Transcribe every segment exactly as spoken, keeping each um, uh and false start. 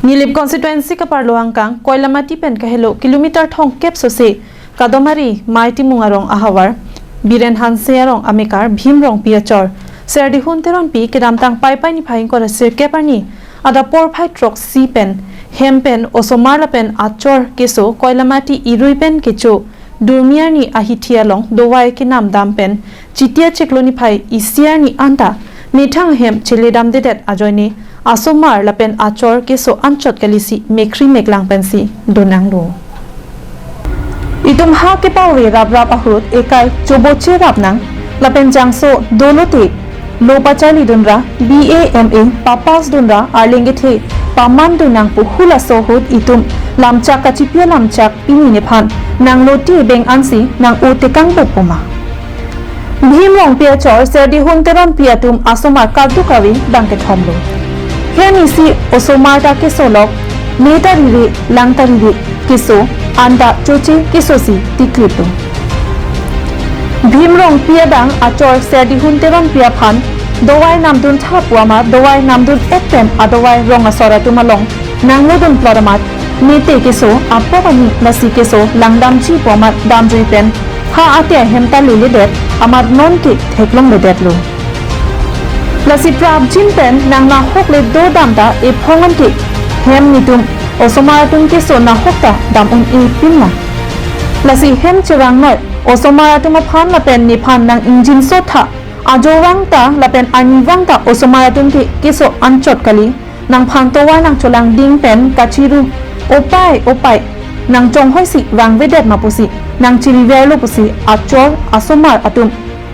Nilip constituency kaparlo angkang Koilamati pen kahelo kilometer thomkep sose Kadomari Maitimung arong ahavar Biren Hanse arong amekar Bhim Rongpi achor Serdihun Teronpi kedamtang Paipai niphai ingkoi ra sirkep arni adap porphai throksi pen hem pen osomar lapen achor keso Koilamati irui pen kecho Durmi arni ahithi along dovai kenam dam pen Chitia chiklo niphai isi arni anta methang ahem cheledamdedet ajoine asomar lapen achor keso anchot kalisi mekhri meklang pensi donanglo. Itum ha kepave raprap ahut ekai choboche rapnang lapen jangso dolote lo pacharlidunra B A M A papass dunra arleng kethe pamandunang pu hulaso ahut itum lamchak kachipi alamchak pini nephan nanglote beng ansi nang-o tekangpo puma. Bhim Rongpi achor Serdihun Teronpi atum asomar kadokave bang kethomlo. Hem isi osomar ta keso lok, me ta rire, lang ta rire keso, anta choche keso si tikliplo. Bhim Rongpi adang achor Serdihun Teronpi aphan dovai namdun tha pu amat dovai namdun-et pen adovai rong asor atum along nanglodun plot amat mete keso apot ani lasi keso langdamji pu amat damjui pen ha ate ahem ta leledet amat nonke theklongledetlo. Lasi prapjin pen nangnahokle dodam ta ephong anke hem netum osomar atum keso nahok ta dam un-e pinlang. Lasi hem cherangnoi osomar atum aphan lapen nephan nang-ingjinso tha, ajo vang ta lapen arni vang ta osomar atum ke keso anchot kali, nangphan tovar nangcholangding pen kachiru opai opai nangchonghoi si vangvedet ma pusi nangchiriverlo pusi achor asomar atum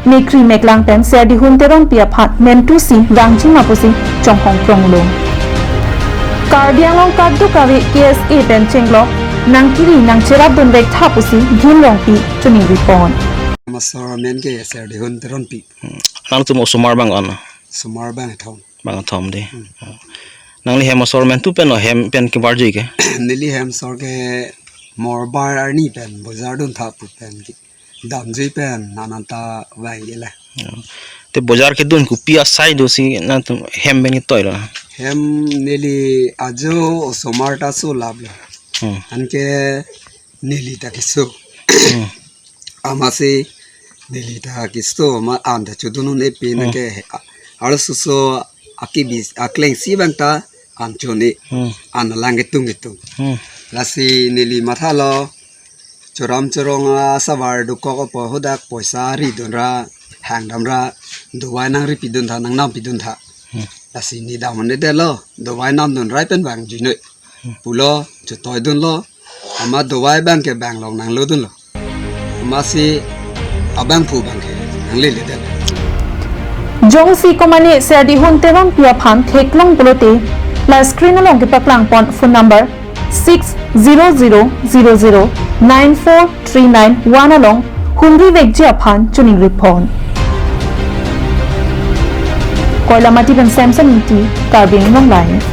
mekhri meklang pen Serdihun Teronpi aphan mentu si vangji ma pusi chonghong kronglo. Karbi Anglong kadokave K S A pen chenglok nangkiri nangcherapdunvek tha pusi Bhim Rongpi choningri pon. Masor amen ke Serdihun Teronpi. Nangtum osomar bang on? Osomar bang thom. Bang thom de. Nangli hem osor mentu pen o hem pen kebarjui ke? Neli hem sor ke morbar arni pen bojar dun tha pu pen ki damjui pen nananta vang ila. Te bojar kedun kopi asai dosi nangtum hem pen ketoilo? Hem neli ajo osomar ta so laplo. Hmm. Anke neli ta keso. Hmm. Amatsi neli ta keso ma anta chodun un-e pin Hmm. ke a-, arloso akebis aklengsi bang ta an chon-e Hmm. an lang ketung ketung. Hmm. Lasi neli mathalo choram chorong asavar dokok apot hadak poisa ridunra hangdamra dovai nangripidun tha nangnampidun tha. Hmm. Lasi ne dam un-edetlo dovai namdunrai pen vangjuinoi. Hmm. Pulo chotoidunlo amat dovai bang ke bang long nanglodunlo. Amatsi abangphu bang ke nangleledet. Jongsi komane Serdihun Teronpi aphan theklong pulote la screen along kepaklang pon phone number six zero zero zero zero nine four three nine one along humrivekji aphan choningri pon. Koilamati pen Samson Ingti, Karbi Anglong Live.